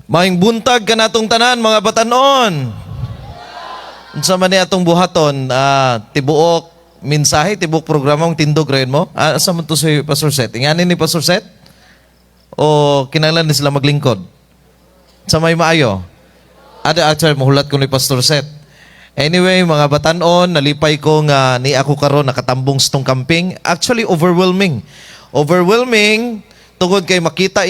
Maayong buntag kanatong tanan, mga batanon. Unsa man ni atong buhaton, tibuok mensahe, tibuok programa ang tindog rin mo? Asa man to si Pastor Seth? Ingani ni Pastor Seth? O kinahanglan ni sila maglingkod? Sa may maayo? Ada actually mahulat ko ni Pastor Seth. Anyway, mga batanon, nalipay ko nga ni ako karon nakatambong sa tong camping. Actually, overwhelming. Overwhelming tungod kay makita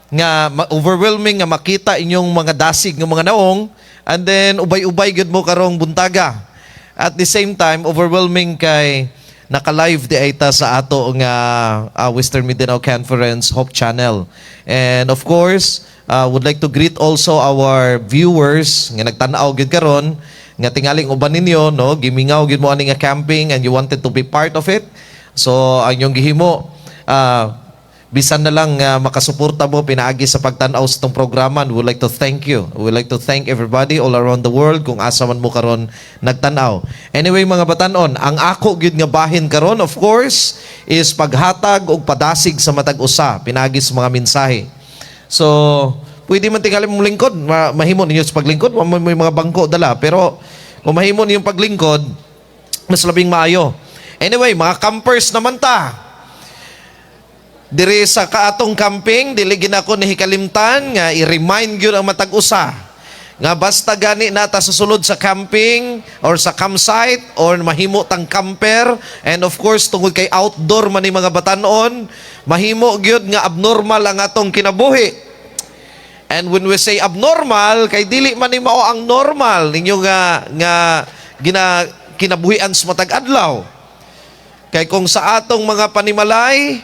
nga overwhelming nga makita inyong mga dasig nga mga naong and then ubay-ubay gyud mo karong buntaga. At the same time, overwhelming kay naka-live di ay ta sa ato nga Western Mindanao Conference Hope Channel. And of course, would like to greet also our viewers nga nagtan-aw gyud karon nga tingaling uban ninyo, no, gimingaw gyud mo ani nga camping and you wanted to be part of it. So ang inyong gihimo, bisan na lang makasuporta mo pinaagi sa pagtan-aw sa itong programa, we would like to thank you. We would like to thank everybody all around the world kung asa man mo karon nagtan-aw. Anyway, mga batanon, ang ako gyud nga bahin karon, of course, is paghatag og padasig sa matag usa pinaagi sa mga mensahe. So, pwede man tingali mong lingkod, mahimo ninyo sa paglingkod, wa man mo'y mga bangko dala, pero kung mahimo ninyong paglingkod, mas labing maayo. Anyway, mga campers naman ta. Diri sa kaatong camping, dili gid nako ni hikalimtan nga i-remind gyud ang matag usa nga basta gani nata sa sulod sa camping or sa campsite or mahimo tang camper, and of course tungod kay outdoor man ni, mga batanon, mahimo gyud nga abnormal ang atong kinabuhi. And when we say abnormal, kay dili man ni mao ang normal ninyo nga nga gina kinabuhian sa matag adlaw. Kay kung sa atong mga panimalay,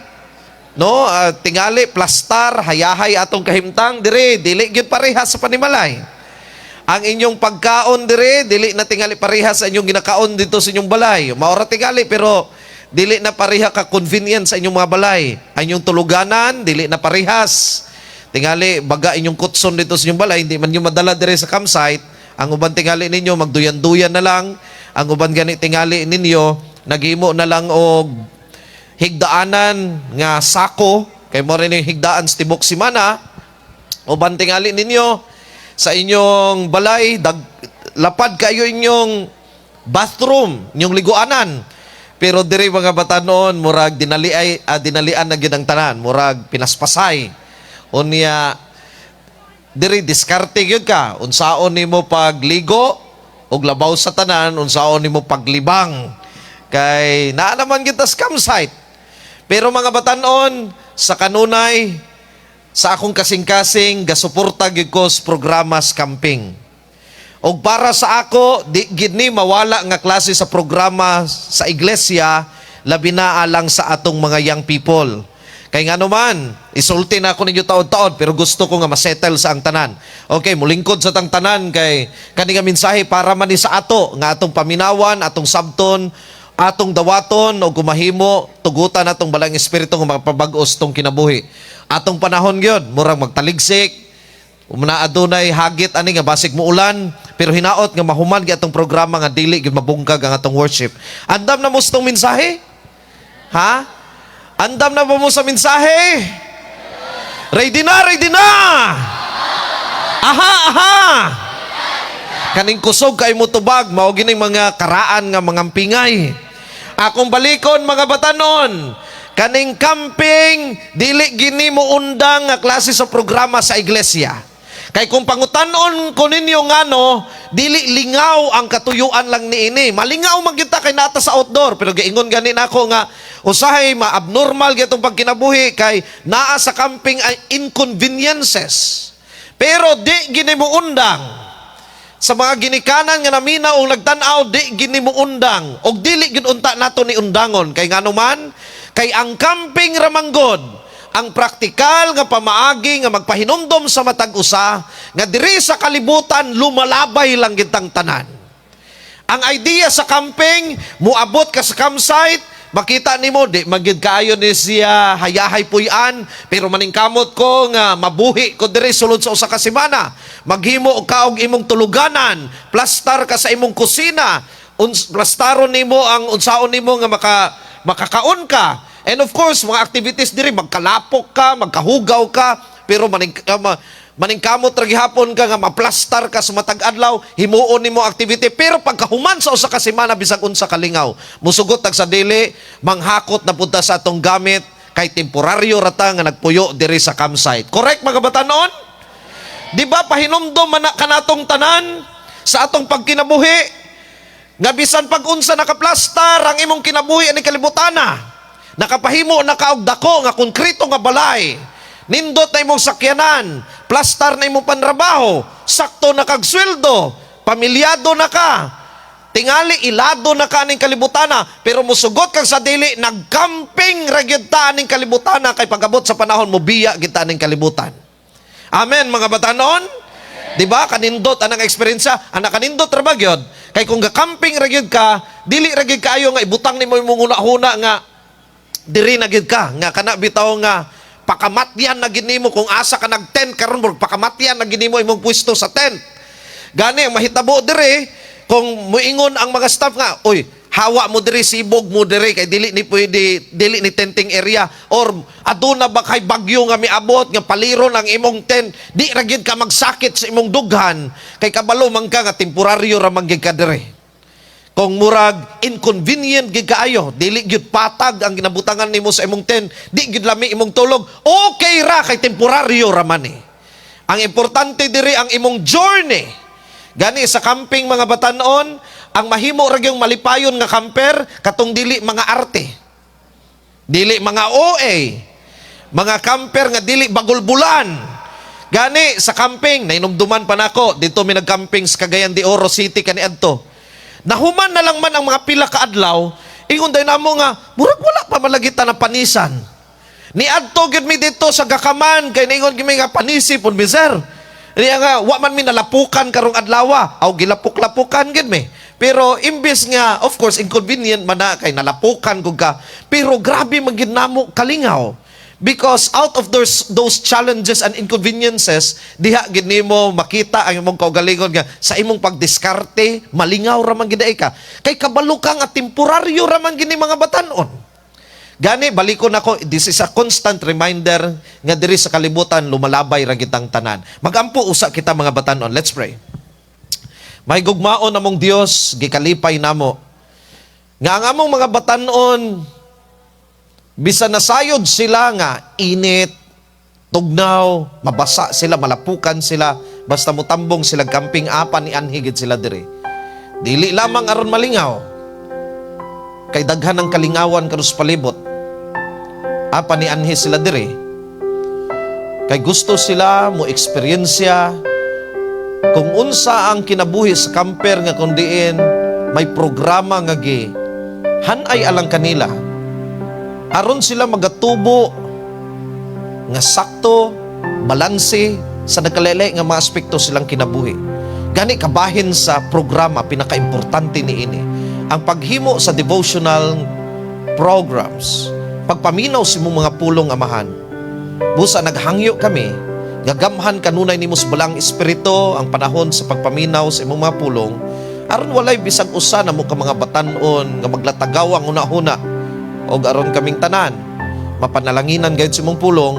no, tingali plastar, hayahay atong kahimtang dire, dili gyud pareha sa panimalay. Ang inyong pagkaon dire, dili na tingali pareha sa inyong ginakaon dito sa inyong balay. Maora tingali pero dili na pareha ka convenient sa inyong mga balay. Ang inyong tuluganan, dili na parehas. Tingali baga inyong kutson dito sa inyong balay, hindi man yung madala dire sa campsite. Ang uban tingali ninyo magduyan-duyan na lang. Ang uban gani tingali ninyo naghimo na lang og higdaanan nga sako kay mo rin yung higdaan sa tibok simana. Uban tingali ninyo sa inyong balay dag, lapad kayo inyong bathroom, inyong liguanan, pero diri, mga batanon, murag dinalian na gyud ang tanan, murag pinaspasay. Unya diri diskarte gyud ka unsaon nimo pagligo ug labaw sa tanan unsaon nimo paglibang kay naa naman kita sa campsite. Pero mga batanon, sa kanunay, sa akong kasing-kasing, gasuporta gyud ko sa programa sa camping. Og para sa ako, di gid ni mawala nga klase sa programa sa iglesia, labi na alang sa atong mga young people. Kay ngano man, isulti na ako ninyo taod-taod, pero gusto ko nga masettle sa ang tanan. Okay, mulingkod sa tang tanan kay kani nga mensahe para man ni sa ato nga atong paminawan, atong sabton, atong dawaton o kumahimo tugutan atong Balaang Espiritu nga makapabag-os tong kinabuhi. Atong panahon gyud, murag magtaligsik, umna adunay hagit ani nga basig muulan, pero hinaot nga mahuman gyud atong programa nga dili gyud mabungkag ang atong worship. Andam na mo sa tong mensahe? Ha? Andam na ba mo sa mensahe? Ready na, ready na! Aha, aha! Kaning kusog kay mo tubag, mao gining mga karaan nga mga pingay. Akong balikon, mga batanon, kaning camping dili gini mo undang nga klase sa programa sa iglesia. Kay kung pangutanon ko ninyo ngano, dili lingaw ang katuyuan lang niini. Malingaw man kita kay nata sa outdoor, pero giingon gani nako nga usahay ma-abnormal gyud pagkinabuhi kay naa sa camping ay inconveniences. Pero di gini mo undang sa mga ginikanan nga namina og nagtan-aw, di gini mo undang og dili gid unta nato ni undangon kay ngano man kay ang camping ramanggod ang praktikal nga pamaagi nga magpahinumdom sa matag usa nga diri sa kalibutan lumalabay lang gitang tanan. Ang idea sa camping, muabot ka sa campsite, makita nimo di magyud kaayo ni siya hayahay puy-an, pero maningkamot ko nga mabuhi ko diri sulod sa usa ka semana. Maghimo ka og imong tuluganan, plastar ka sa imong kusina, plastaron nimo ang unsaon nimo nga makakaon ka. And of course, mga activities diri magkalapok ka, magkahugaw ka, pero Maningkamot ra gihapon ka nga maplastar ka sa matag adlaw, himuon nimo activity, pero pagkahuman sa usa ka semana, bisag unsa kalingaw. Musugot tag sa dili, manghakot na punta sa atong gamit kay temporaryo ra ta nga nagpuyo diri sa campsite. Correct, mga batanon? Di ba pahinumdom man na kanatong tanan sa atong pagkinabuhi nga bisan pag unsa nakaplastar ang imong kinabuhi ani kalibutana, nakapahimo na ka og dako nga konkreto nga balay, nindot na imong sakyanan, plastar na imong panrabaho, sakto na kag sweldo, pamilyado na ka, tingali ilado na ka ning kalibutana, pero musugot kang sa dili, nagcamping ra gyud ta aning kalibutana kay pag-abot sa panahon, mobiya gyud ta aning kalibutan. Amen, mga batanon? Di ba? Kanindot anang eksperyensya. Anak, kanindot ra ba gyud? Kay kung ga-camping ra gyud ka, dili ra gyud kaayo nga ibutang nimo imong huna-huna nga diri na gyud ka, nga kana bitaw nga pakamatyan na gyud nimo kung asa ka nag-tent karon, murag pakamatyan na gyud nimo imong pwesto sa tent. Gani ang mahitabo diri, kung muingon ang mga staff nga, "Oy, hawa mo diri, sibog mo diri kay dili ni pwede, dili ni tenting area," or aduna ba kay bagyo nga miabot nga paliron ang imong tent, di ra gyud ka magsakit sa imong dughan kay kabalo man ka nga temporaryo ra man gyud ka diri. Kung murag inconvenient gyud kaayo, dili gyud patag ang ginabutangan nimo sa imong tent, di gyud lami imong tulog, okay ra kay temporaryo ra man eh. Ang importante diri ang imong journey. Gani sa camping, mga batanon, ang mahimo ra gyung malipayon nga camper katong dili mga arte. Dili mga OA. Mga camper nga dili bagulbulan. Gani sa camping, nainumduman pa nako, dito mi nagcamping sa Cagayan de Oro City kaniadto. Nahuman na lang man ang mga pila ka adlaw, ingon day namo nga murag wala pa malagi ta na panisan. Niadto gyud mi dito sa Gakaman kay ningon gyud mi nga panisi pud mi, sir. Niya nga wa man mi nalapukan karong adlaw, aw gilapok-lapukan gyud mi. Pero imbes nga, of course, inconvenient man na kay nalapukan kug ka, pero grabe man gyud namo kalingaw. Because out of those challenges and inconveniences, diha gid nimo makita ang imong kaugalingon nga sa imong pagdiskarte, malingaw ra man gid ay ka. Kay kabalo ka nga temporaryo ra man gini, mga batanon. Gani balikon ako, this is a constant reminder nga diri sa kalibutan lumalabay ra kitang tanan. Magampo usa kita, mga batanon. Let's pray. May gugmaon namong Dios, gikalipay namo nga ang among mga batanon, bisan nasayod sila nga init, tugnaw, mabasa sila, malapukan sila, basta mutambong sila camping, apan ni anhi gid sila diri. Dili lamang aron malingaw. Kay daghan ang kalingawan karon sa palibot. Apan ni anhi sila diri. Kay gusto sila mo eksperyensya kung unsa ang kinabuhi sa camper nga kung diin may programa nga gi hanay alang kanila aron sila magatubo nga sakto, balanse sa nagkalele nga mga aspekto silang kinabuhi. Gani kabahin sa programa, pinakaimportante niini ang paghimo sa devotional programs, pagpaminaw sa imong mga pulong, Amahan. Busa naghangyo kami, gagamhan kanunay nimo sa Balaang Espiritu ang panahon sa pagpaminaw sa imong mga pulong, aron walay bisag usa namo ka mga batanon nga maglatagaw ang hunahuna og aron kaming tanan mapanalanginan gayud sa imong pulong,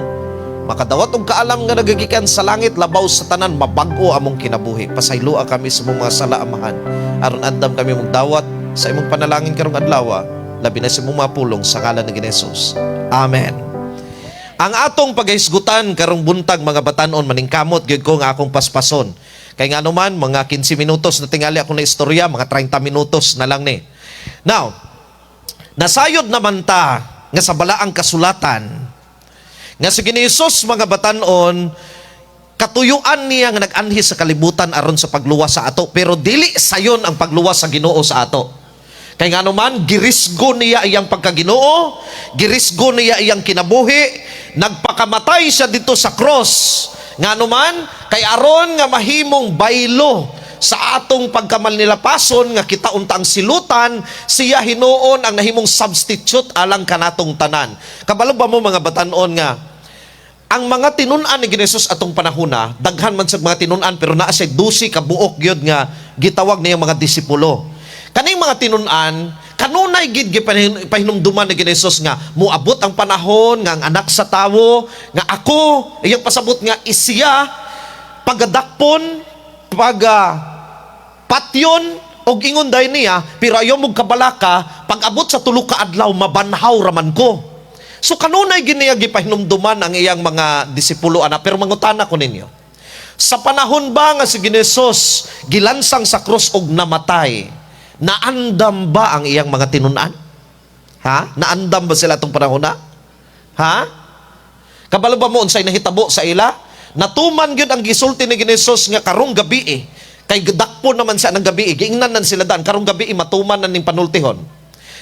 makadawat og kaalam nga nagagikan sa langit, labaw sa tanan, mabag-o among kinabuhi. Pasayloa kami sa imong mga sala, Amahan, aron andam kami dawat sa imong panalangin karong adlaw, labi na sa imong mga pulong, sa ngalan ni Jesus. Amen. Ang atong pagahisgutan karong buntag, mga batanon, maningkamot gyud ko nga akong paspason. Kay nga naman, mga 15 minutos na tingali ako na istorya, mga 30 minutos na lang ni. Now, nasayod naman ta nga sa balaang kasulatan nga si Ginoong, mga batanon, katuyuan niya nga nag-anhi sa kalibutan aron sa pagluwas sa ato, pero dili sayon ang pagluwas sa Ginoo sa ato. Kay nga naman, girisgo niya iyang pagkaginoo, girisgo niya iyang kinabuhi, nagpakamatay siya dito sa cross. Nga naman, kay aron nga mahimong baylo sa atong pagkamalnilapason nga kita unta ang silutan, siya hinuon ang nahimong substitute alang kanatong tanan. Kabalo ba mo, mga batanon, nga ang mga tinun-an ni Jesus atong panahona, daghan man sa mga tinun-an, pero naa siya 12 ka buok gyud nga gitawag niyang mga disipulo. Kaning mga tinun-an, kanunay gid gipahinumduman ni Jesus nga moabot ang panahon nga ang Anak sa Tawo, nga ako, iyang pasabot nga isiya. Pagadakpon, pag patyon og ingon dayon niya, "Pero ayaw mong kabalaka, pag abot sa 3 ka adlaw, mabanhaw raman ko." So kanunay giniya gipahinumduman ang iyang mga disipulo ana. Pero mangutana ko ninyo, sa panahon ba nga si Ginesos gilansang sa krus og namatay, naandam ba ang iyang mga tinun-an? Ha? Naandam ba sila atong panahon na? Ha? Kabalo ba mo unsay nahitabo sa ila? Natuman gyud ang gisulti ni Ginesos nga karong gabi eh. Kay dakpo naman siya ng gabi eh. Giingnan nan sila dan karong gabi eh, matuman na ning panultihon.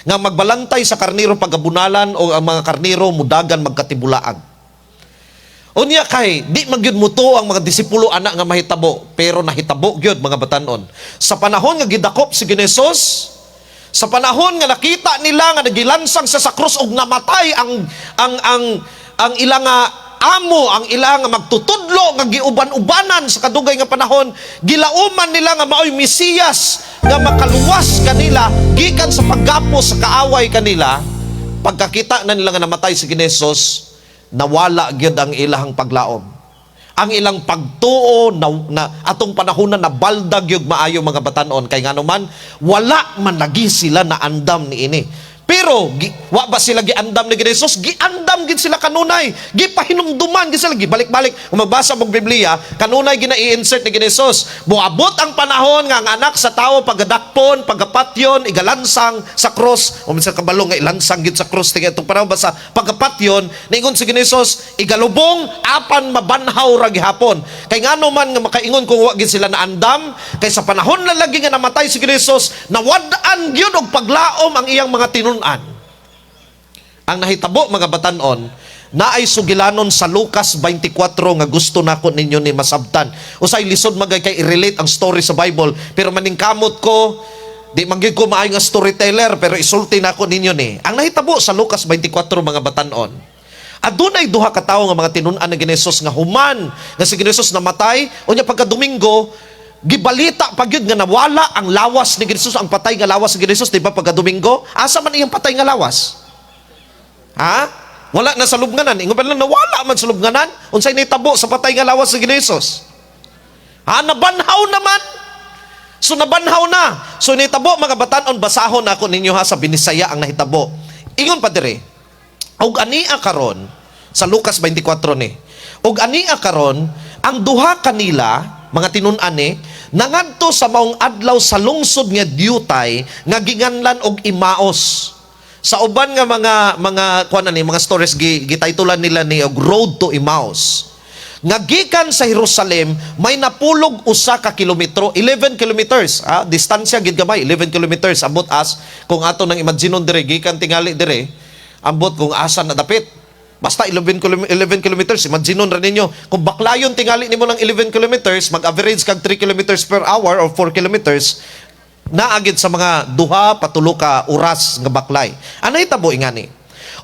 Nga magbalantay sa karniro pagabunalan o ang mga karniro mudagan magkatibulaag. Unya kay di man gyud mutuo ang mga disipulo ana nga mahitabo, pero nahitabo gyud, mga batanon. Sa panahon nga gidakop si Ginesos, sa panahon nga nakita nila nga nagilansang siya sa krus ug namatay ang ilang nga amo, ang ilang nga magtutudlo nga giuban-ubanan sa kadugay nga panahon, gilauman nila nga maoy Mesiyas nga makaluwas kanila gikan sa paggapos sa kaaway kanila. Pagkakita na nila nga namatay si Ginesos, nawala gyud ang ilahang paglaom. Ang ilang pagtuo na atong panahon na nabaldag gyud maayo, mga batanon, kay ngano man wala man lagi sila naandam niini. Pero wa ba sila giandam ni Jesus? Giandam gid sila kanunay. Gipahinumduman gid sila, gibalik-balik. Kung magbasa mong Biblia, kanunay gina i-insert ni Jesus. Moabot ang panahon nga ang Anak sa Tao pagadakpon, pagapatyon, igalansang sa cross. O minsan kabalo nga ilansang gid sa cross tinga itong panahon, basta pagapatyon, niingon si Jesus, igalubong apan mabanhaw ra gihapon. Kay ngano man nga makaingon kung wa gid sila naandam, kay sa panahon na lagi nga namatay si Jesus, nawad-an gyud og paglaom ang iyang mga tinun-an. Ang nahitabo, mga batanon, naay sugilanon sa Lucas 24 nga gusto nako ninyo ni masabtan. Usay lisod magay kay i-relate ang story sa Bible, pero maningkamot ko, di man gyud ko maayo nga storyteller, pero isulti nako ninyo ni. Ang nahitabo sa Lucas 24, mga batanon, adunay duha ka tawo nga mga tinun-an ni Ginesos nga human nga si Ginesos namatay, unya pagka Domingo gibalita pa gyud nga nawala ang lawas ni Ginesos, ang patay nga lawas ni Ginesos, di ba? Pagka Domingo, asa man iyang patay nga lawas? Ha? Wala na sa lubnganan. Ingon pa lang, nawala man sa lubnganan. Unsay nitabo sa patay nga lawas ni Ginesos? Ha? Nabanhaw naman. So nabanhaw na. So nitabo, mga batanon, basahon ako ninyo ha sa Binisaya ang nahitabo. Ingon pa dire. Og ania karon sa Lucas 24 ni. Og ania karon ang duha kanila mga tinun-an ni nangadto sa maong adlaw sa lungsod nga Diutay nga ginganlan og Imaos. Sa uban nga mga kuan ani mga stories, gitaytulan nila ni og Road to Emmaus. Nga gikan sa Jerusalem may 11 ka kilometro, 11 kilometers, ah, distansya gid gamay, 11 kilometers. Ambot as kung ato nang imaginon dire, gikan tingali dire, ambot kung asa na dapit. Basta 11 kilometers, imaginon ra ninyo. Kung baklayon tingali nimo ng 11 kilometers, mag-average kag 3 kilometers per hour or 4 kilometers, naagid sa mga 2 pa 3 ka oras nga baklay. Ano hitabo ingani?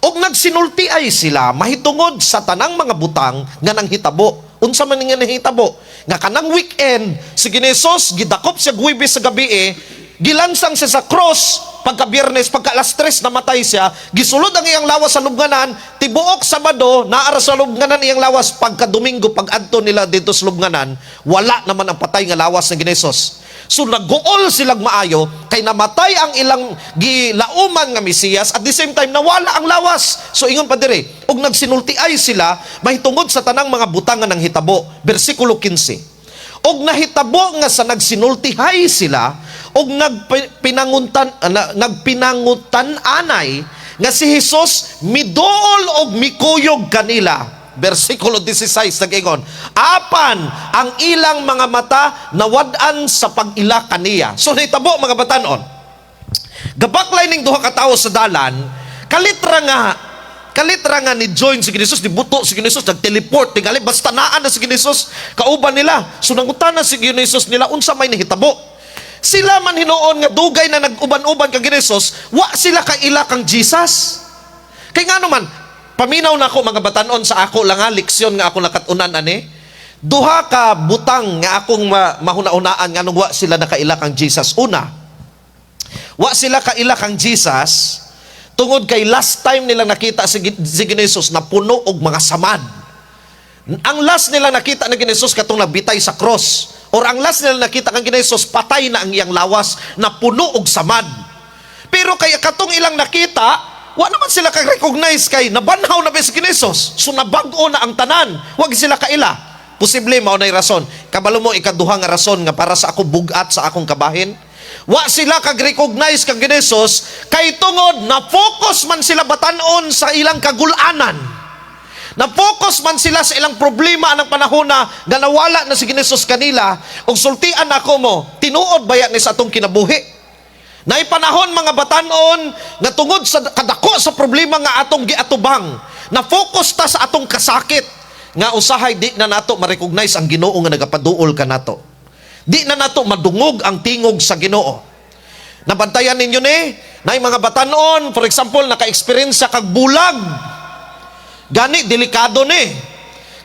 Og nagsinulti ay sila mahitungod sa tanang mga butang nga nanghitabo. Unsa man nga nahitabo? Nga kanang weekend si Ginesos gidakop siya Huwebes sa gabi eh, gilansang siya sa cross pagka Biyernes, pagka alas 3 namatay siya, gisulod ang iyang lawas sa lubnganan, tibuok Sabado, naara sa lubnganan iyang lawas, pagka Domingo, pag adto nila dito sa lubnganan, wala naman ang patay nga lawas ng Ginesos. So naguol silang maayo kay namatay ang ilang gilauman nga Mesiyas, at the same time nawala ang lawas. So ingon pa dire, ug nagsinulti ay sila mahitungod sa tanang mga butang nga nanghitabo. Bersikulo 15. Og nahitabo nga sa nagsinultihay sila og nagpinangutan anay nga si Jesus miduol og mikuyog kanila. Versikulo 16 nag-ingon, apan ang ilang mga mata nawad-an sa pag-ila kaniya. So nahitabo, mga batanon. Gabaklay ning duha ka tawo sa dalan, kalitra nga ni join si Jesus, ni buto si Jesus, nag-teleport, tingali, basta naa na si Jesus, kauban nila. So nangutana si Jesus nila, unsa may nahitabo. Sila man hinuon nga dugay na nag-uban-uban kang Jesus, wa sila kaila kang Jesus. Kay nga naman, paminaw na ako, mga batanon, sa ako lang ha, leksyon nga ako nakatunan ani. Duha ka butang nga akong mahuna-unaan nganong wa sila nakaila kang Jesus. Una, wa sila kaila kang Jesus tungod kay last time nilang nakita si Jesus na puno og mga samad. Ang last nila nakita na kini Jesus katong nagbitay sa cross. Or ang last nila nakita kang kini Jesus, patay na ang iyang lawas na puno og samad. Pero kaya katong ilang nakita, wa naman sila ka-recognize kay nabanhaw na ba si Jesus. So nabag-o na ang tanan. Wag sila kaila. Posible mao nay rason. Kabalo mo ikaduha nga rason nga para sa ako bugat sa akong kabahin. Wa sila kag-recognize kang Jesus kay tungod na focus man sila batanon sa ilang kagulanan. Na-focus man sila sa ilang problema anang panahon na nga nawala na si Jesus kanila, ug sultian ako mo, tinuod baya ni sa atong kinabuhi? Nay panahon, mga batanon, nga tungod sa kadako sa problema nga atong giatubang, na focus ta sa atong kasakit nga usahay di na nato ma-recognize ang Ginoo nga nagapaduol kanato. Di na nato madungog ang tingog sa Ginoo. Nabantayan ninyo ni, nay mga batanon, for example, naka-experience kag bulag. Gani delikado ni.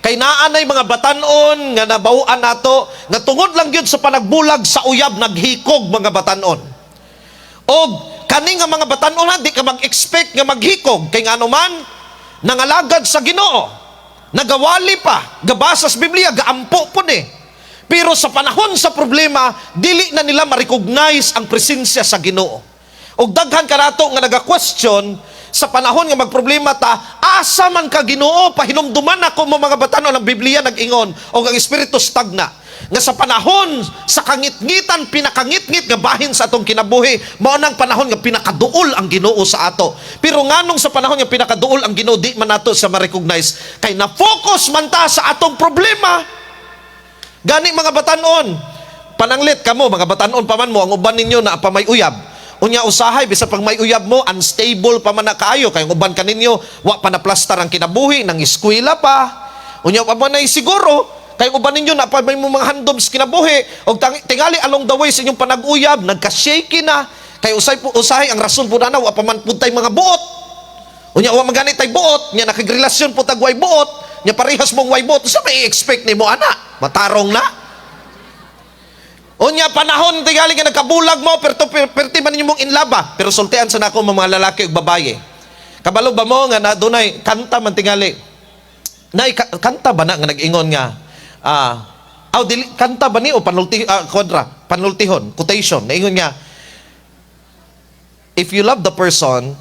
Kay naa nay mga batanon nga nabawaan nato nga tungod lang gyud sa panagbulag sa uyab, naghikog, mga batanon. Og kani nga mga batanon ha, di ka mag-expect nga maghikog kay ngano man nangalagad sa Ginoo. Nagawali pa, gabasa sa Biblia, gaampo po ni. Pero sa panahon sa problema, dili na nila ma-recognize ang presensya sa Ginoo. Og daghan kanato nga naga-question sa panahon nga magproblema ta, asa man ka, Ginoo? Pahinumduman ako mo, mga batanon, ang Biblia nag-ingon o ang Espiritu stagna nga sa panahon sa kangitngitan, pinakangitngit nga bahin sa atong kinabuhi, mao nang panahon nga pinakaduol ang Ginoo sa ato. Pero nganong sa panahon nga pinakaduol ang Ginoo, di man nato sa ma-recognize kay na-focus man ta sa atong problema? Gani, mga batanon, pananglit kamo, mga batanon pa man mo, ang uban ninyo na pa may uyab. Unya usahay bisag pag may uyab mo, unstable pa man na kaayo kay ang uban kaninyo wa pa na plastar ang kinabuhi, nang eskwela pa. Unya pa man ay siguro kay ang uban ninyo na pa may mo mga handom sa kinabuhi og tingali along the way sa inyong panag-uyab nagka-shaky na kay usay po usahay ang rason po na wa pa man pud tay mga buot. Unya wa man gani tay buot, nya nakigrelasyon po tag way buot, nya parehas mong way buot, sa may expect nimo ana? Matarong na. Unya panahon tingali nga nagkabulag mo, pero perti man ninyo mong inlaba. Pero sultian sa nako mga lalaki ug babaye. Kabalo ba mo nga na dunay kanta man tingali? Nay kanta ba na nga nag-ingon nga aw dili kanta ba ni o panulti, kontra panultihon, quotation, naingon nga, "If you love the person,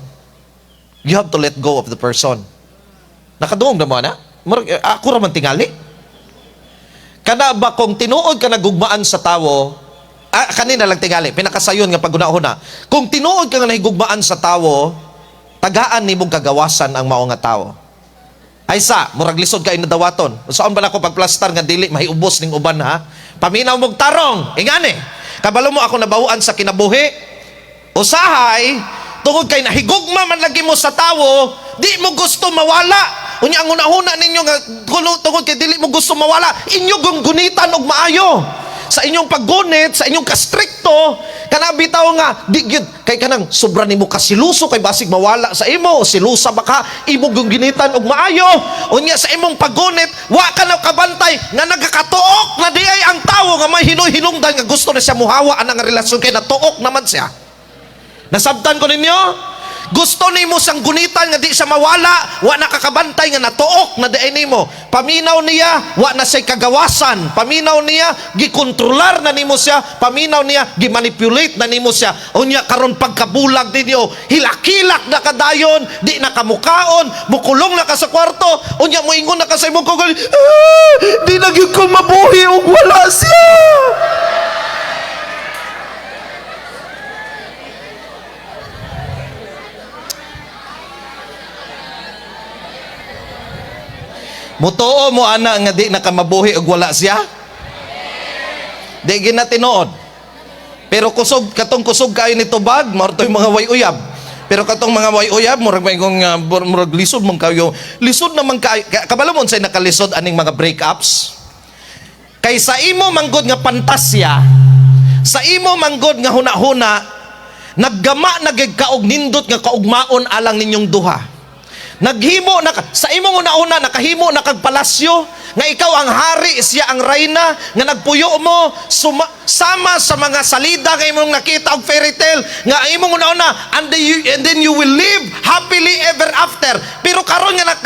you have to let go of the person." Nakadungog na mo ana? Murag, ako ra man tingali. Kana ba kung tinuod ka nagugmaan sa tawo, kanina lang tingali, pinakasayon nga pagunahuna. Kung tinuod ka nga nahigugmaan sa tawo, tagaan nimong kagawasan ang mao nga tawo. Ay sa, murag lisod kay nadawaton. Saan ba nako pagplastar nga dili mahiubos ning uban ha? Paminaw mong tarong, ingani. Kabalo mo ako nabawaan sa kinabuhi. Usahay, tungod kay nahigugma man lagi mo sa tawo, di mo gusto mawala. Unya ang hunahuna ninyo nga tungod kay dili mo gusto mawala, inyo gunitan og maayo. Sa inyong paggunit, sa inyong kastrikto, kana bitaw nga di gyud kay kanang sobra nimo kasiluso kay basig mawala sa imo, silusa baka imo gunitan og maayo. Unya sa imong paggunit, wa ka na kabantay nga nagakatuok na di ay ang tawo nga may hinuy-hinungdan nga gusto na siya muhawa anang relasyon kay natuok naman siya. Nasabtan ko ninyo? Gusto nimo sang gunitan nga di siya mawala, wa nakakabantay nga natuok na diay nimo. Paminaw niya, wa na siya'y kagawasan. Paminaw niya, gikontrolar na nimo siya. Paminaw niya, gimanipulate na nimo siya. Unya karon pagkabulag ninyo, hilakilak na kadayon, di na kamukaon, mukulong na ka sa kwarto, unya moingon na ka sa imong kugol, "Ah, di na gyud ko mabuhi og wala siya." Mutuo mo ana nga di na ka mabuhi og wala siya? Di gina tinuod. Pero kusog katong kusog kayo ni tubag, mao to'y mga way uyab. Pero katong mga way uyab, murag may nga murag lisod man kayo. Lisod naman kayo. Kabalo mo unsay nakalisod aning mga breakups? Kay sa imo manggod nga pantasya, sa imo manggod nga huna-huna, naggama na gyud ka og nindot nga kaugmaon alang ninyong duha. Naghimo na sa imong una-una, nakahimo na kag palasyo nga ikaw ang hari, siya ang reyna, nga nagpuyo mo sama sa mga salida nga imong nakita og fairy tale nga imong una-una, and then you will live happily ever after. Pero karon nga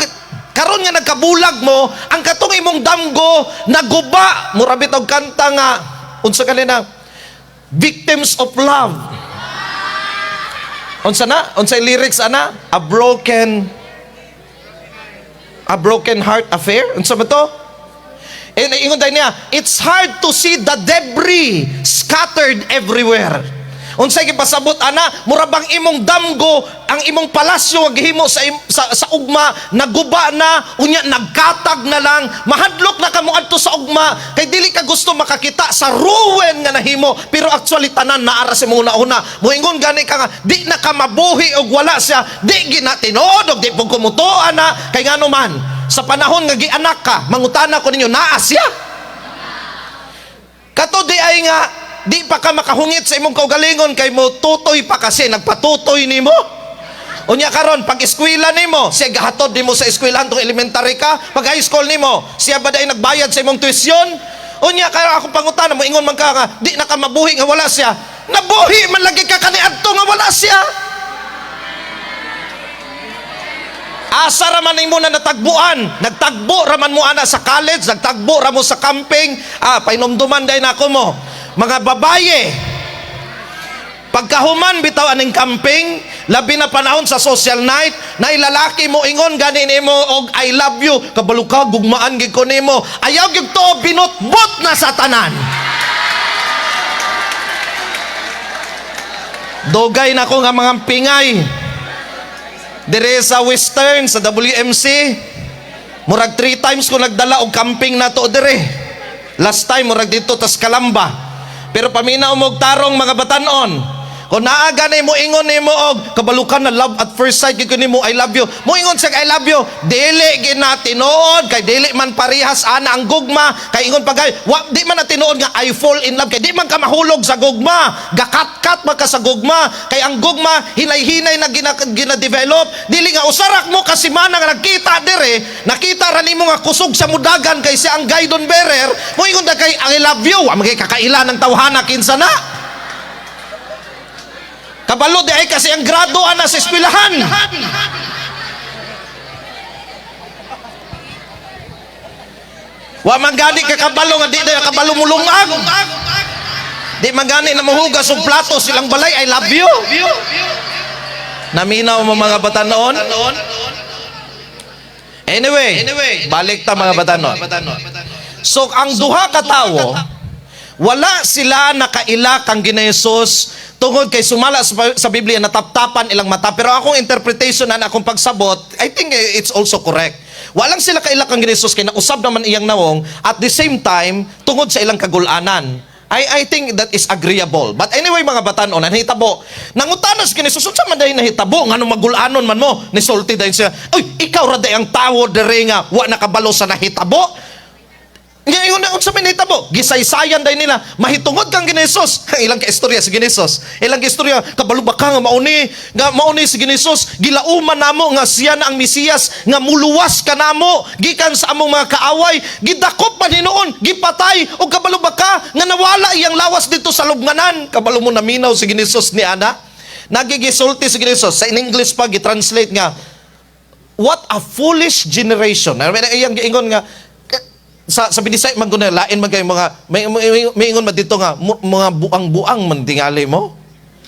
Karon nga nagkabulag mo, ang katong imong damgo naguba. Mura bitaw kanta nga unsa kanina, "Victims of Love." Unsa na? Unsay lyrics ana? A broken heart affair? Unsa ba to? Eh, ingon dayon niya, "It's hard to see the debris scattered everywhere." Unsay gipasabot ana, mura bang imong damgo, ang imong palasyo nga gihimo sa ugma, naguba na, unya nagkatag na lang, mahadlok na kamo adto sa ugma, kay dili ka gusto makakita sa ruin nga nahimo, pero actually tanan naa ra sa imong una-una. Moingon gani ka nga, di na ka mabuhi og wala siya, di gina tinuod og di pud ko mutuo ana, kay ngano man, sa panahon nga gianak ka, mangutana ko ninyo, naa siya? Kato di ay nga, di pa ka makahungit sa imong kaugalingon kay mo tutoy pa kasi, nagpatutoy nimo. Unya karon pag eskwela nimo, siya gahatod nimo sa eskwelahan tong elementary ka, pag high school nimo, siya ba dai nagbayad sa imong tuition? Unya karon akong pangutana mo, ingon man ka nga, di na ka mabuhi nga wala siya. Nabuhi man lagi ka kaniadto nga wala siya. Asa ra man nimo na natagbuan? Nagtagbo ra man mo ana sa college, nagtagbo ra mo sa camping. Ah, painumduman day nako mo. Mga babaye, pagkahuman bitaw aning camping, labi na panahon sa social night, na lalaki mo ingon gani nimo og "I love you," kabalo ka gugmaan gid ko nimo. Ayaw gyud to, binutbot na sa tanan. Dugay na ko nga mga pingay. Dire sa Western, sa WMC, murag three times ko nagdala og camping na to dire. Last time, murag dito tas Kalamba. Pero paminaw mo og tarong, mga batanon. Kung naa gani mo ingon nimo og kabalukan na love at first sight gyud ko nimo, "I love you." Mo ingon siya, "I love you." Dili gid na tinuod kay dili man parehas ana ang gugma, kay ingon pa kay wa di man na tinuod nga I fall in love kay di man ka mahulog sa gugma. Gakatkat man ka sa gugma kay ang gugma hinay-hinay na gina-develop. Dili nga usarak mo kasi mana nga nagkita dire, nakita ra nimo nga kusog sa mudagan kay siya ang guidon bearer, mo ingon na kay "I love you." Wa man kay kakaila ng tawhana kinsa na. Kabalo di ay kasi ang grado ana sa eskwelahan. Wa man gani ka kabalo nga di na kabalo mulungag. Di man gani na mohugas og plato silang balay, "I love you." Naminaw mo, mga batanon? Anyway, balik ta, mga batanon. So ang duha ka tawo, wala sila nakaila kang Ginesus tungod kay sumala sa Biblia, nataptapan ilang mata. Pero akong interpretation na akong pagsabot, I think it's also correct. Walang sila kaila kang Ginesus kay nausab naman iyang nawong, at the same time tungod sa ilang kagulanan. I think that is agreeable. But anyway, mga batanon, ang nahitabo, nangutana si Ginesus, "Unsa man dahil nahitabo, ngano magulanon man mo?" Nisulti dahil siya, "Uy, ikaw ra day ang tawo dere nga wa nakabalo sa nahitabo." Ngayon na unsa may nahitabo? Gisaysayan dahil nila mahitungod kang Ginesos. Ang ilang kaistorya si Ginesos. Ilang kaistorya, kabalo ba ka nga mauni si Ginesos, gilauman namo nga siya na ang Mesiyas nga muluwas kanamo gikan sa among mga kaaway, gidakop man hinuon, gipatay, ug kabalo ba ka nga nawala iyang lawas dito sa lubnganan? Kabalo mo naminaw si Ginesos ni ana. Nagigisulti si Ginesos sa in English pa gitranslate nga, "What a foolish generation." I mean, iyang giingon nga sa Binisaya man guna, lain man kay mga may ingon man dito nga mga buang-buang man tingali mo.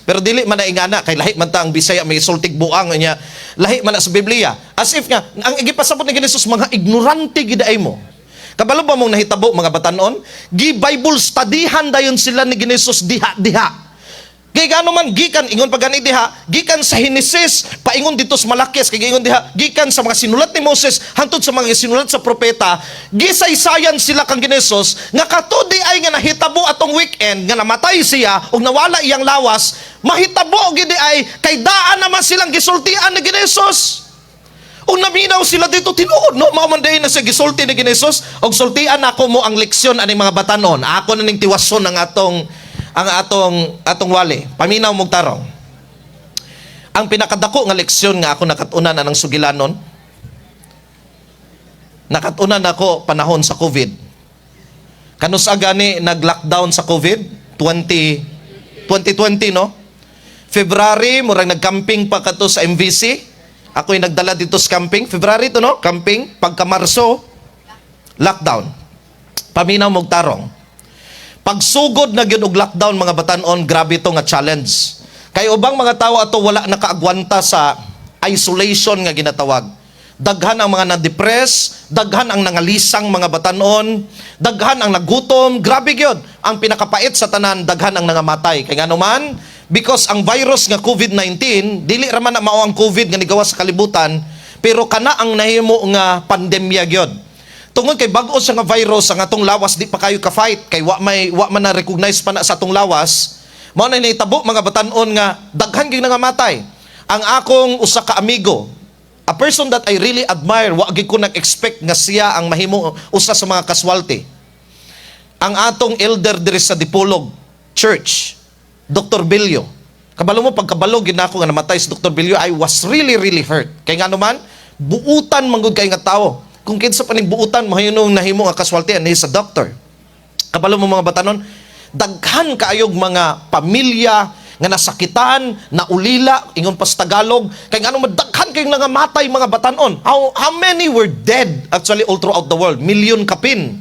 Pero dili man na ingana kay lahi man ta ang Bisaya, may sultig buang niya. Lahi man na sa Biblia. As if nga ang gipasabot ni Jesus, mga ignorante gid ay mo. Kabalo ba mong nahitabo, mga batanon? Gi Bible studyhan dayon sila ni Ginesus diha-diha. Kay gano man gikan ingon pa gani diha, gikan sa Henesis paingon dito sa Malakias, kay ingon diha gikan sa mga sinulat ni Moses hangtod sa mga sinulat sa propeta, gisaysayan sila kang Ginesos nga kato di ay nga nahitabo atong weekend nga namatay siya ug nawala iyang lawas, mahitabo gid ay kay daan naman silang gisultian ni Ginesos. Ug naminaw sila dito, tinuod no, mao man day na siya gisulti ni Ginesos. Og sultian ako mo ang leksyon aning mga batanon. Ako na ning tiwason ang atong wali. Paminaw mog tarong. Ang pinakadako nga leksyon nga ako nakat-unan anang sugilanon, nakat-unan ako panahon sa COVID. Kanus-a gani nag-lockdown sa COVID? 20 2020, no? February, murag nag-camping pa kato sa MVC. Ako'y nagdala dito sa camping. February to, no? Camping. Pagka Marso, lockdown. Paminaw mog tarong. Pagsugod na gyud og lockdown, mga batanon, grabe to nga challenge. Kay ubang mga tao ato wala nakaagwanta sa isolation nga ginatawag. Daghan ang mga na-depress, daghan ang nangalisang, mga batanon, daghan ang nagutom, grabe gyud. Ang pinakapait sa tanan, daghan ang nangamatay. Kay ngano man, because ang virus nga COVID-19, dili ra man na mao ang COVID nga nigawas sa kalibutan, pero kana ang nahimo nga pandemya gyud. Tungod kay bag-o siya nga virus, ang atong lawas di pa kayo ka-fight kay wa man na recognize pa na sa atong lawas. Mao na nahitabo, mga batan-on, nga daghan gyud nangamatay. Ang akong usa ka amigo, a person that I really admire, wa gyud ko nag-expect nga siya ang mahimo usa sa mga casualty. Ang atong elder diri sa Dipolog Church, Dr. Bello. Kabalo mo, pagkabalo gyud nako nga namatay si Dr. Bello, I was really really hurt. Kay ngano man, buutan man gud kay nga tawo. Kung kinsa pa ning buutan mahimong nahimo nga casualty, and he's a doctor. Kabalo mo, mga batanon, daghan kaayog mga pamilya nga nasakitan, naulila, ingon pa sa Tagalog, kay ngano man daghan kayong nangamatay, mga batanon. How many were dead actually all throughout the world? Million kapin.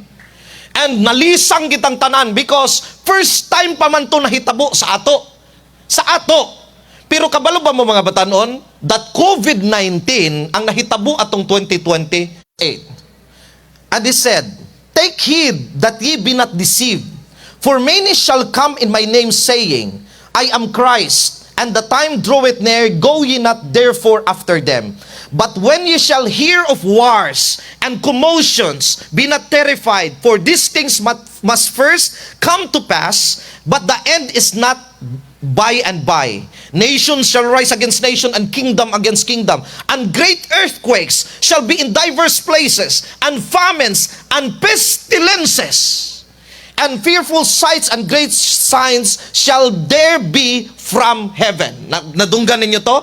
And nalisang kitang tanan because first time pa man to nahitabo sa ato. Sa ato. Pero kabalo ba mo, mga batanon, that COVID-19 ang nahitabo atong 2028? And he said, "Take heed that ye be not deceived. For many shall come in my name, saying, 'I am Christ,' and 'The time draweth near.' Go ye not therefore after them. But when ye shall hear of wars and commotions, be not terrified, for these things must first come to pass, but the end is not by and by. Nation shall rise against nation and kingdom against kingdom, and great earthquakes shall be in diverse places, and famines and pestilences, and fearful sights and great signs shall there be from heaven." Nadunggan ninyo to?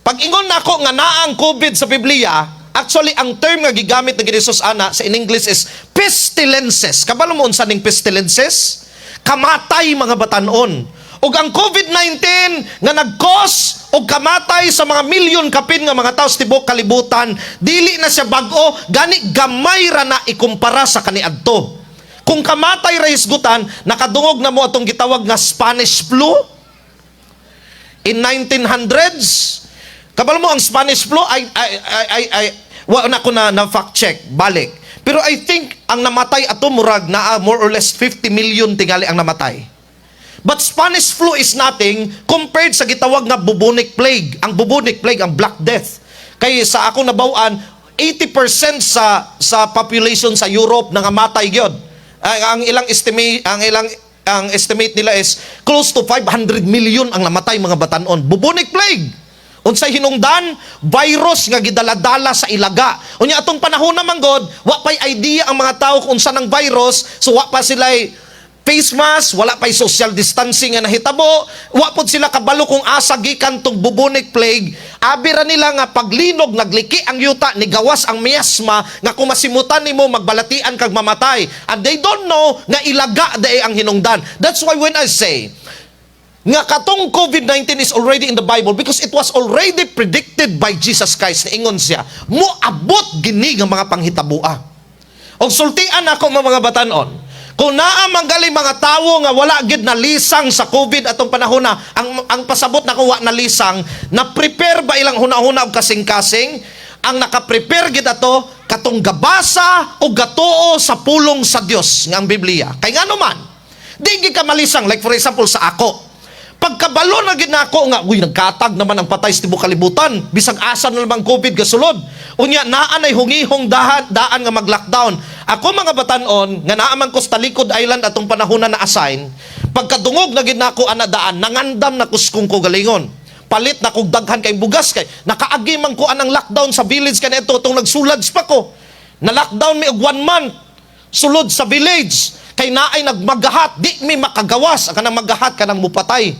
Pag ingon nako nga naa ang COVID sa Biblia, actually ang term nga gigamit ng Jesus ana sa in English is pestilences. Kabalo mo unsa ning pestilences? Kamatay, mga batanon. Ug ang COVID-19 nga nag-cause og kamatay sa mga milyon kapin nga mga tao sa tibuok kalibutan, dili na siya bag-o, gani gamay ra na ikumpara sa kaniadto. Kung kamatay ra hisgutan, nakadungog na mo atong gitawag nga Spanish flu in 1900s. Kabalo mo ang Spanish flu, ay wa na ko na fact check balik. Pero I think ang namatay ato murag naa more or less 50 million tingali ang namatay. But Spanish flu is nothing compared sa gitawag nga bubonic plague. Ang bubonic plague, ang Black Death. Kay sa ako nabaw-an, 80% sa population sa Europe nangamatay gyud. Ang ilang estimate nila is close to 500 million ang namatay, mga batanon. Bubonic plague. Unsay hinungdan? Virus nga gidaladala sa ilaga. Unya atong panahon naman god, wa pay idea ang mga tao kung unsa ng virus, so wa pa sila face mask, wala pay social distancing nga nahitabo, wa pod sila kabalo kung asa gikan tong bubonic plague. Abi ra nila nga paglinog nagliki ang yuta, nigawas ang miasma nga kung masimutan nimo magbalatian kag mamatay. And they don't know nga ilaga diay ang hinungdan. That's why when I say nga katong COVID-19 is already in the Bible, because it was already predicted by Jesus Christ. Niingon siya, moabot gini nga mga panghitaboa. Og sultian ako, mga batanon, kung naa man gali mga tawo nga wala gid nalisang sa COVID atong panahon na, ang pasabot na wa nalisang, na prepare ba ilang hunahuna og kasing-kasing? Ang naka-prepare gid ato katong gabasa o gatuo sa pulong sa Dios nga ang Biblia. Kay ngano man, di gid ka malisang. Like for example sa ako, pagkabalo na gid nako nga uy, nagkatag naman ang patay sa tibuok kalibutan, bisag asa na naman COVID gasulod. Unya naa nay hungihong dahan daan nga mag-lockdown. Ako, mga batanon, nga naa man ko sa Talikod Island atong panahon na na-assign, pagkadungog na gid nako ana daan, nangandam na kus kong kaugalingon. Palit na kog daghan kay bugas kay nakaagi man ko anang lockdown sa village kanito tong nagsulads pa ko. Na lockdown mi og one month sulod sa village kay naay nagmagahat, di mi makagawas. Ang kanang magahat, kanang mupatay.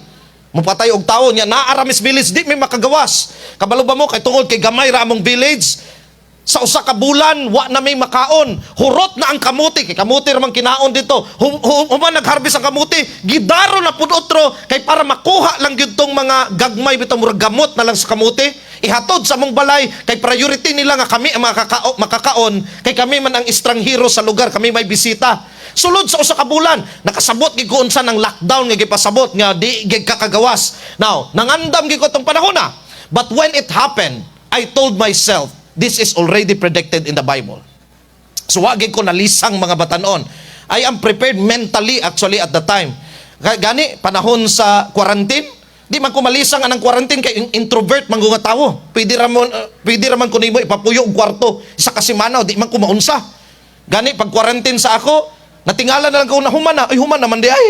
Mupatay og tawo niya naa ra mis village, di mi makagawas. Kabalo ba mo kay tungod kay gamay ra among village, Sa 1 ka bulan, wa na may makaon. Hurot na ang kamuti. Kay kamuti ramang kinaon dito. Human nagharvest ang kamuti, gidaro na pud otro kay para makuha lang gyud tong mga gagmay bitaw, murag gamot na lang sa kamuti. Ihatod sa among balay kay priority nila nga kami ang makakaon kay kami man ang estranghero sa lugar, kami may bisita. Sulod sa 1 ka bulan, nakasabot gid ko unsa ng lockdown nga gipasabot nga di gid kakagawas. Now, nangandam gid ko tong panahon na. But when it happened, I told myself, this is already predicted in the Bible. So wa gid ko nalisang, mga batanon. I am prepared mentally actually at the time. Gani panahon sa quarantine, di man ko malisang anang quarantine kay introvert man ko nga tawo. Pwede ra man ko nimo ipapuyo og kwarto 1 ka semana, di man ko maunsa. Gani pag quarantine sa ako, natingala na lang ko na human na, ay, human naman di ay.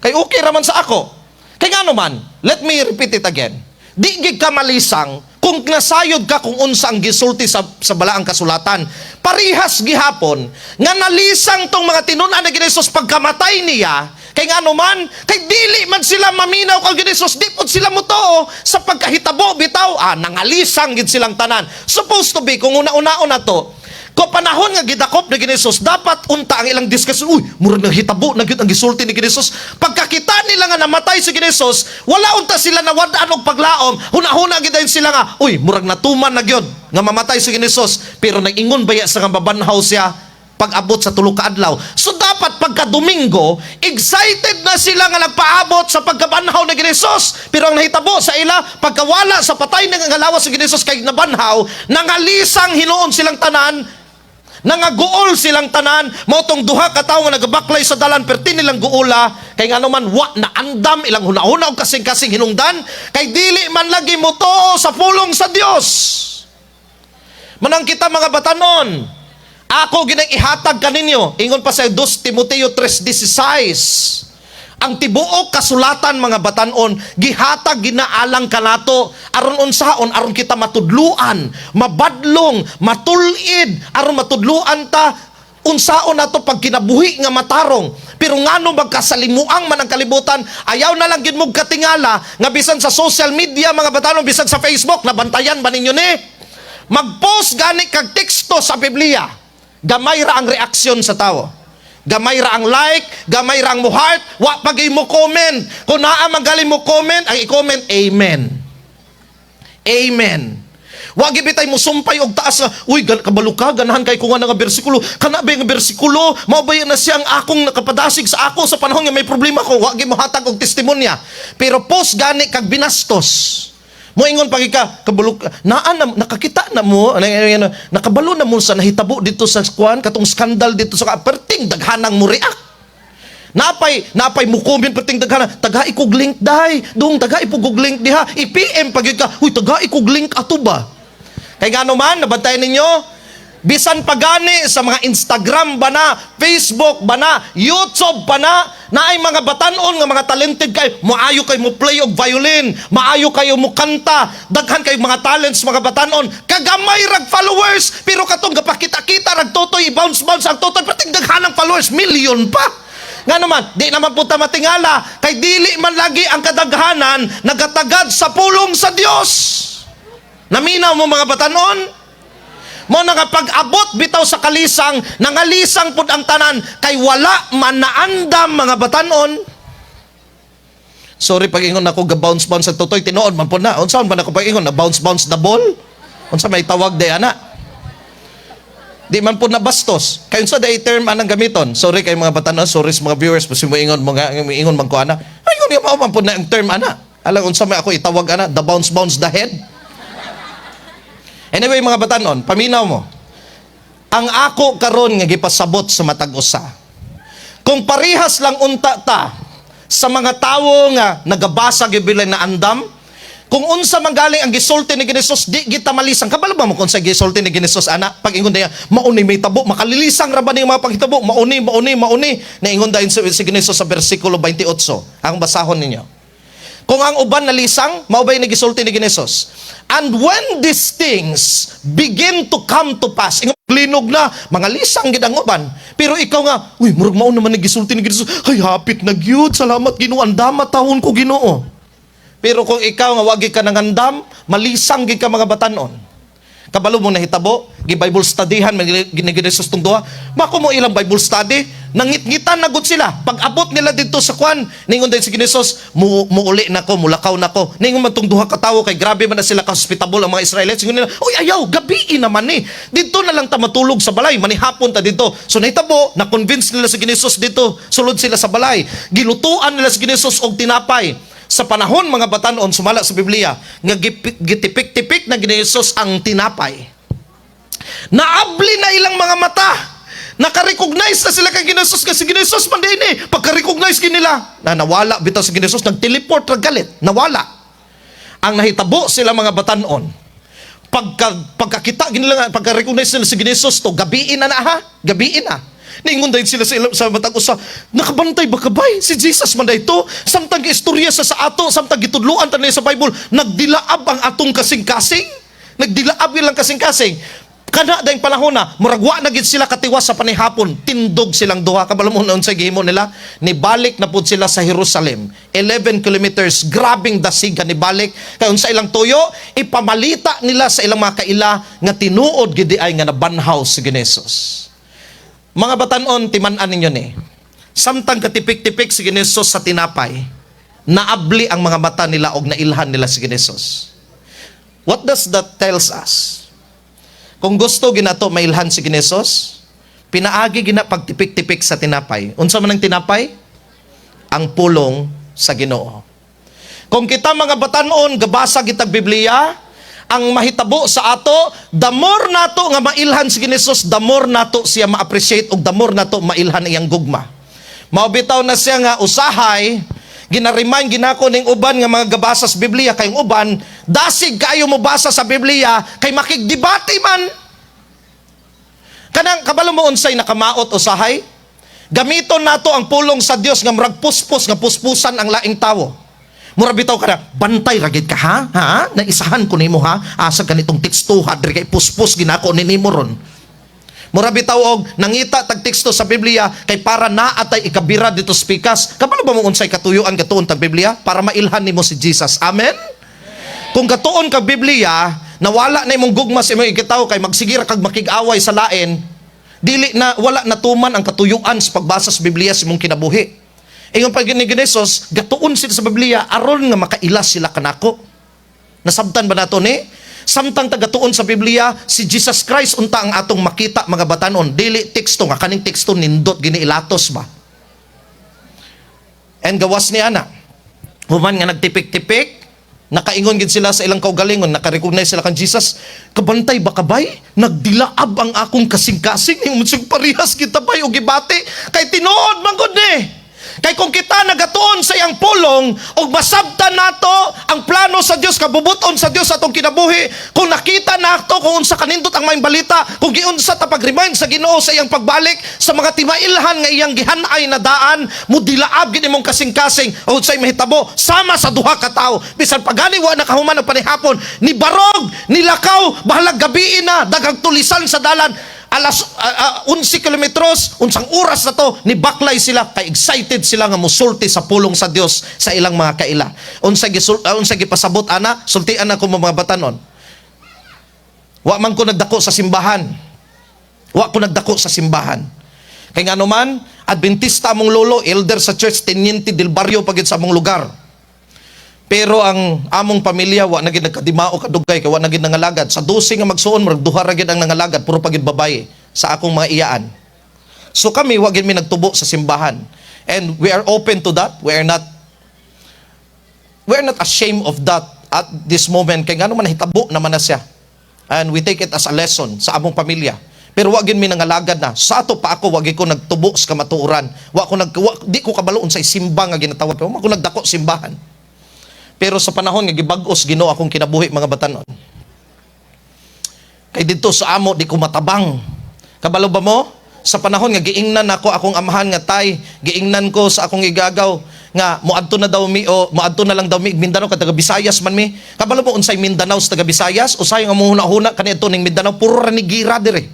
Kay okay ra man sa ako. Kay ngano man, let me repeat it again. Di gid ka malisang kung nasayod ka kung unsa ang gisulti sa balaang kasulatan. Parihas gihapon nga nalisang tong mga tinun-an ni Jesus pagkamatay niya, kay ngano man, kay dili man sila maminaw kang Jesus, di pud sila motoo sa pagkahitabo bitaw, nangalisang gid silang tanan. Supposed to be kung una-unaon na to, ko panahon nga gidakop ni Jesus, dapat unta ang ilang discussion, "Uy, murag nahitabo na gyud ang gisulti ni Jesus." Pagkakita nila nga namatay si Jesus, wala unta sila nawad-an og paglaom, huna-huna gid dayon sila nga, "Uy, murag natuman na gyud nga mamatay si Jesus, pero nag-ingon baya sa nga mabanhaw siya pag-abot sa 3 ka adlaw." So dapat pagka Domingo, excited na sila nga nagpaabot sa pagkabanhaw ni Jesus. Pero ang nahitabo sa ila, pagkawala sa patay ng lawas si Jesus kay nabanhaw, nangalisang hinuon silang tanan, nangaguol silang tanan, mao tong duha ka tawo nga nagabaklay sa dalan, perti nilang guula, kay ngano man, wa na andam ilang hunahuna og kasing-kasing hinungdan, kay dili man lagi motoo sa pulong sa Dios. Manang kita, mga batanon, ako ginang ihatag kaninyo, ingon pa sa 2 Timoteo 3:16. Ang tibuok kasulatan, mga batanon, gihatag ginaalang kanato aron unsaon, aron kita matudluan, mabadlong, matulid, aron matudluan ta unsaon nato pag kinabuhi nga matarong. Pero ngano magkasalimuang man ang kalibutan, ayaw na lang gid mo katingala nga bisan sa social media, mga batanon, bisan sa Facebook, nabantayan ba ninyo ni? Mag-post gani kag teksto sa Biblia, gamay ra ang reaksyon sa tao. Gamay ra ang like, gamay ra ang mo heart, wa pagay mo comment. Kung naa man gali mo comment, ang i-comment, "Amen. Amen." Wa gibitay mo sumpay og taas nga, "Uy, kabalo ka, ganahan kay ko nga nga bersikulo. Kana ba nga bersikulo? Mao ba na siya ang akong nakapadasig sa ako sa panahon nga may problema ko?" Wa gi mo hatag og testimonya. Pero post gani kag binastos. Moingon pagi ka, "Kabalo ka, naa na, nakakita na mo, ano, ano, ano, nakabalo na mo sa nahitabo dito sa kuan, katong skandal dito sa perting daghanang mo react." Napay mo comment, perting daghana, "Tagai kog link day, dong tagai po kog link diha," i-PM pag ka, "Uy, tagai kog link ato ba?" Kay ngano man, nabantayan ninyo, bisan pagani sa mga Instagram ba na, Facebook ba na, YouTube pa na, naay mga batanon nga mga talented kayo, maayo kayo mo play og violin, maayo kayo mo kanta, daghan kayo mga talents, mga batanon, kagamay rag followers, pero katong gapakita-kita rag totoy, bounce bounce ang totoy, perting daghan ang followers, million pa. Nga naman, di naman po ta matingala, kay dili man lagi ang kadaghanan nagatagad sa pulong sa Dios. Naminaw mo, mga batanon? Mo nakapag-abot bitaw sa kalisang, nangalisang pud ang tanan kay wala man naandam, mga batanon. Sorry pag ingon ako ga bounce bounce sa totoy, tinuod man pud na. Unsa man ako pag ingon na bounce bounce the ball? Unsa may tawag day ana? Di man po na bastos. Kay unsa day term anang gamiton? Sorry kay mga batanon, sorry sa mga viewers, basta mo ingon mga ingon man ko ana. Ay, ingon mao man po na ang term ana. Alang unsa may ako itawag ana, the bounce bounce the head. Anyway, mga batanon, paminaw mo. Ang ako karon nga gipasabot sa matag usa. Kung parihas lang unta ta sa mga tawo nga nagabasa gibilay na andam, kung unsa man galing ang gisulti ni Jesus, di kita malisang. Kabalo ba mo kung sa gisulti ni Jesus ana? Pag ingon niya, "Mauni may tabo, makalilisang ra ba ni mga panghitabo? Mauni, mauni, mauni." Naingon dayon si Jesus sa bersikulo 28. Ang basahon ninyo. Kung ang uban nalisang, mao ba'y nagisulti ni Jesus? "And when these things begin to come to pass," ingon linog na, mga lisang gid ang uban. Pero ikaw nga, "Uy, murag mao naman nagisulti ni Jesus. Ay, hapit na gyud. Salamat, Ginoo, andama tahon ko, Ginoo." Pero kung ikaw nga wagi ka nangandam, malisang gid ka, mga batanon. Kabalo mo nahitabo, gi-Bible studyhan man ni Jesus tong duha. Mako mo ilang Bible study, nangitngitan na gud sila. Pag abot nila didto sa kwan, ningon din si Jesus, "Mu muuli na ko, mulakaw na ko." Ningon man tong duha ka tawo kay grabe man na sila ka hospitable ang mga Israelites. Ingon nila, "Uy, ayaw, gabii naman ni. Didto na lang ta matulog sa balay, manihapon ta didto." So nahitabo, na-convince nila si Jesus didto, sulod sila sa balay. Gilutuan nila si Jesus og tinapay. Sa panahon, mga batanon, sumala sa Biblia nga gitipik-tipik na ni Jesus ang tinapay. Naabli na ilang mga mata. Naka-recognize na sila kay Jesus kasi Jesus man din eh. Pagka-recognize nila, na nawala bitaw si Jesus, nag-teleport ra galit, nawala. Ang nahitabo sila, mga batanon, pagkakita nila, pagka-recognize nila si Jesus to, gabiin na na ha, gabiin na. Ningon dahil sila sa matag usa, "Nakabantay ba kabay? Si Jesus man ito. Samtang istorya sa ato, samtang gitudluan ta niya sa Bible, nagdilaab ang atong kasing-kasing." Nagdilaab ilang kasing-kasing. Kana dayong panahon na, murag wa na gid sila katiwas sa panihapon, tindog silang duha. Kabalo mo unsay gihimo nila? Nibalik na pud sila sa Jerusalem. 11 kilometers, grabing dasiga nibalik. Kay unsa ilang tuyo, ipamalita nila sa ilang mga kaila nga tinuod gid ay nga nabanhaw si Jesus. Mga batanon, timan-an ninyo ni. Samtang katipik-tipik si Jesus sa tinapay, naabli ang mga mata nila og nailhan nila si Jesus. What does that tells us? Kung gusto ginato mailhan si Jesus, pinaagi gina pagtipik-tipik sa tinapay. Unsa man ang tinapay? Ang pulong sa Ginoo. Kung kita, mga batanon, gabasa kitag Biblia, ang mahitabo sa ato, the more nato nga mailhan si Jesus, the more nato siya ma-appreciate ug the more nato mailhan iyang gugma. Mao bitaw na siya nga usahay gina-remind ginako ning uban nga mga gabasa sa Biblia kay uban dasig kaayo mo basa sa Biblia kay makigdebate man. Kanang kabalo mo unsay nakamaot usahay? Gamiton nato ang pulong sa Dios nga murag puspos nga puspusan ang laing tawo. Mura bitaw ka na, "Bantay ra gid ka ha? Ha? Naisahan ko nimo ha? Asa ganitong teksto ha? Diri kay puspos ginako ni nimo ron." Mura bitaw og nangita tag teksto sa Biblia kay para naa tay ikabira didto sa pikas. Kabalo ba mo unsay katuyuan gatuon tag Biblia? Para mailhan nimo si Jesus. Amen? Kung gatuon kag Biblia, nawala na imong gugma sa imong igitaw kay magsigira kag makig-away sa lain, dili na wala natuman ang katuyuan sa pagbasa sa Biblia sa imong kinabuhi. Ingon pa ni Jesus, gatuon sila sa Biblia aron nga makaila sila kanako. Nasabtan ba nato ni? Samtang tagatuon sa Biblia, si Jesus Christ unta ang atong makita, mga batanon, dili teksto nga kaning teksto nindot giniilatos ba. And gawas ni ana. Human nga nagtipik-tipik, nakaingon gid sila sa ilang kaugalingon, naka-recognize sila kan Jesus. "Kabantay ba kabay? Nagdilaab ang akong kasing-kasing, yung parehas kita bay og gibati kay tinuod man gud ni." Kay kung kita nagatuon sa iyang pulong ug masabtan nato ang plano sa Dios, kabubuton sa Dios sa atong kinabuhi, kung nakita nato kung unsa kanindot ang maayong balita, kung giunsa ta pag-remind sa Ginoo sa iyang pagbalik sa mga timailhan nga iyang gihanay na daan, mudilaab gid imong kasing-kasing o unsay mahitabo sama sa duha ka tawo. Bisan pagani wa nakahuman ang panihapon, ni barog, nilakaw, bahalag gabii na, daghang tulisan sa dalan, alas 11 kilometros, unsang oras na to, ni baklay sila kay excited sila nga musulti sa pulong sa Dios sa ilang mga kaila. Unsa gipasabot ana? Sultian ako mga batanon. Wa man ko nagdako sa simbahan. Wa ko nagdako sa simbahan. Kay ngano man, Adventista among lolo, elder sa church, teniente del barrio pagid sa among lugar. Pero ang among pamilya wa na gid nagkadimao kadugay kay wa na gid nangalagad. Sa 12 nga magsuon, murag duha ra gid ang nangalagad, puro pa gid babaye sa akong mga iyaan. So kami wa gid mi nagtubo sa simbahan. And we are open to that. We are not ashamed of that at this moment kay ngano man, hitabo naman na siya. And we take it as a lesson sa among pamilya. Pero wa gid mi nangalagad na. Sa ato pa ako wa gid ko nagtubo sa kamatuoran. Wa ko nag wa, di ko kabalo unsay simba nga ginatawag. Wa ko nagdako simbahan. Pero sa panahon nga gibag-os Ginoo akong kinabuhi, mga batanon. Kay didto sa amo di ko matabang. Kabalo ba mo? Sa panahon nga giingnan ako akong amahan nga tay, giingnan ko sa akong igagaw nga moadto na daw mi o moadto na lang daw mi Mindanao kay taga Visayas man mi. Kabalo mo unsay Mindanao sa taga Visayas? Usay nga muhuna-huna kaniadto ning Mindanao, puro ra ni gira dire.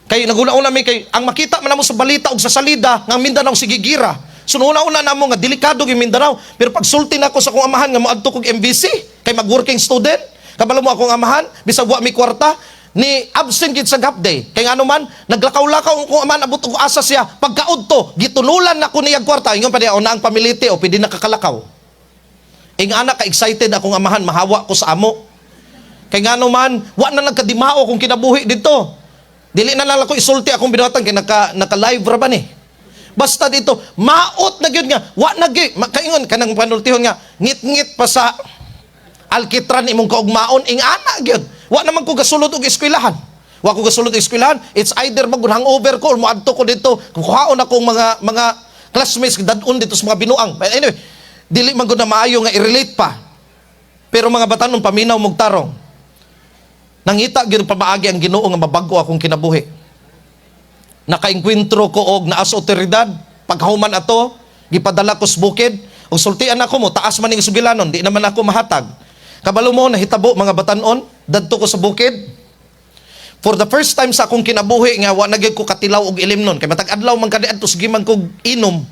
Kay naguna-una mi kay ang makita man namo sa balita ug sa salida nga Mindanao sige gira. So una-una namo nga delikado gyud Mindanao. Pero pagsulti nako sa akong amahan nga moadto kog MBC kay mag-working student, Kabalo mo akong amahan, bisag wa mi kwarta, ni absent gid sa half day. Kay ngano man, naglakaw-lakaw akong amahan, abot og asa siya. Pagkaudto, gitunulan nako niya kwarta. Ingon pa niya, "Una ang pamilite o pwede nakakalakaw." Ing ana ka excited akong amahan, mahawa ko sa amo. Kay ngano man, wa na nagkadimao kung kinabuhi dito. Dili na lang ako isulti akong binuhatan kay naka live ra ba ni. Basta dito, maot na gyud nga, wa na gyud kaingon kanang panultihon nga ngit-ngit pa sa alkitran imong kaugmaon, ing ana gyud. Wa naman ko gasulod og eskwelahan. Wa ko gasulod og eskwelahan. It's either mag hangover ko or moadto ko dito. Kuhaon akong mga classmates, dad-on dito sa mga binuang. But anyway, dili man gud na maayo nga i-relate pa. Pero mga batanon, paminaw mog tarong. Nangita gyud pamaagi ang Ginoo nga mabago akong kinabuhi. Nakaengkwentro ko og naa sa otoridad. Pagkahuman ato, gipadala ko sa bukid. Ug sultian ako mo, taas man ning sugilanon, di naman ako mahatag. Kabalo mo, nahitabo, mga batanon, dadto ko sa bukid. For the first time sa akong kinabuhi nga wa na gyud ko katilaw og ilimnon kay matag adlaw man kaniadto, sige man kog inom.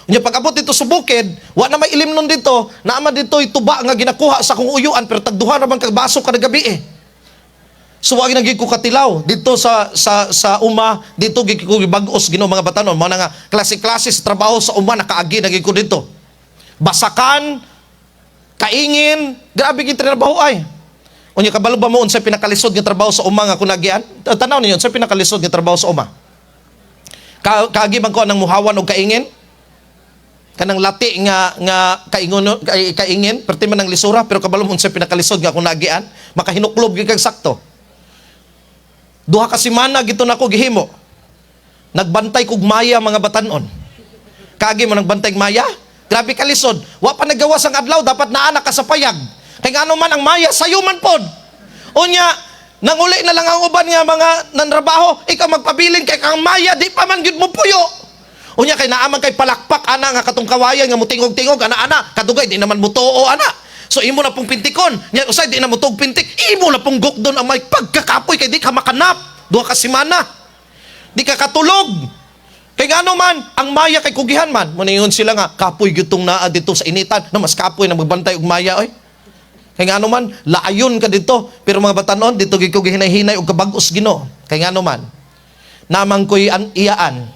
Unya pag abot dito sa bukid, wa na may ilimnon dito, naa man dito tuba nga ginakuha sa akong uyuan, pero tagduha ra man kag baso kada gabi eh. So wa na gyud ko katilaw dito sa uma dito, gyud ko gibag-os Ginoo, mga batanon. Mao na nga klase-klase sa trabaho sa uma nakaagi na gyud ko dito. Basakan, kaingin, grabe gyud trabaho ay. Unya kabalo ba mo unsay pinakalisod nga trabaho sa uma nga kunagian? Tanaw ninyo, unsay pinakalisod nga trabaho sa uma? Kaagi man ko nang muhawan og kaingin? Kanang lati nga nga kaingon kaingin, perti man ang lisura, pero kabalo mo unsay pinakalisod nga kunagian? Makahinuklob gyud kag sakto. 2 ka semana gito nako gihimo. Nagbantay kog maya, mga batanon. Kagi mo nagbantay og maya? Grabe kalisod. Wa pa nagawas ang adlaw, dapat naa na ka sa payag. Kay ngano man ang maya sayo man pod. Unya, nanguli na lang ang uban nga mga nanrabaho, ikaw magpabilin kay kang maya di pa man gyud mo puyo. Unya kay naa man kay palakpak ana nga katong kawayan nga mutingog-tingog ana ana, kadugay di naman mutuo ana. So imo na pong pintikon. Nya usay di na mo tuog pintik, imo na pong gukdon ang may pagkakapoy kay di ka makanap. 2 ka semana. Di ka katulog. Kay ngano man, ang maya kay kugihan man. Muningon sila nga, kapoy gyud tong naa dito sa initan. Na mas kapoy na magbantay og maya oy. Kay ngano man, laayon ka dito. Pero mga batanon, dito gyud ko gihinay-hinay og kabag-os Ginoo. Kay ngano man, namang ko'y an iyaan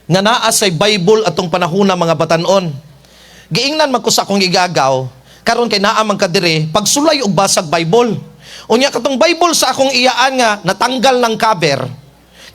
nga naa say Bible atong panahona, mga batanon. Giingnan man ko sa akong igagaw, karon kay naa man ka diri, pagsulay og basag Bible. Unya katong Bible sa akong iyaan nga natanggal ng cover,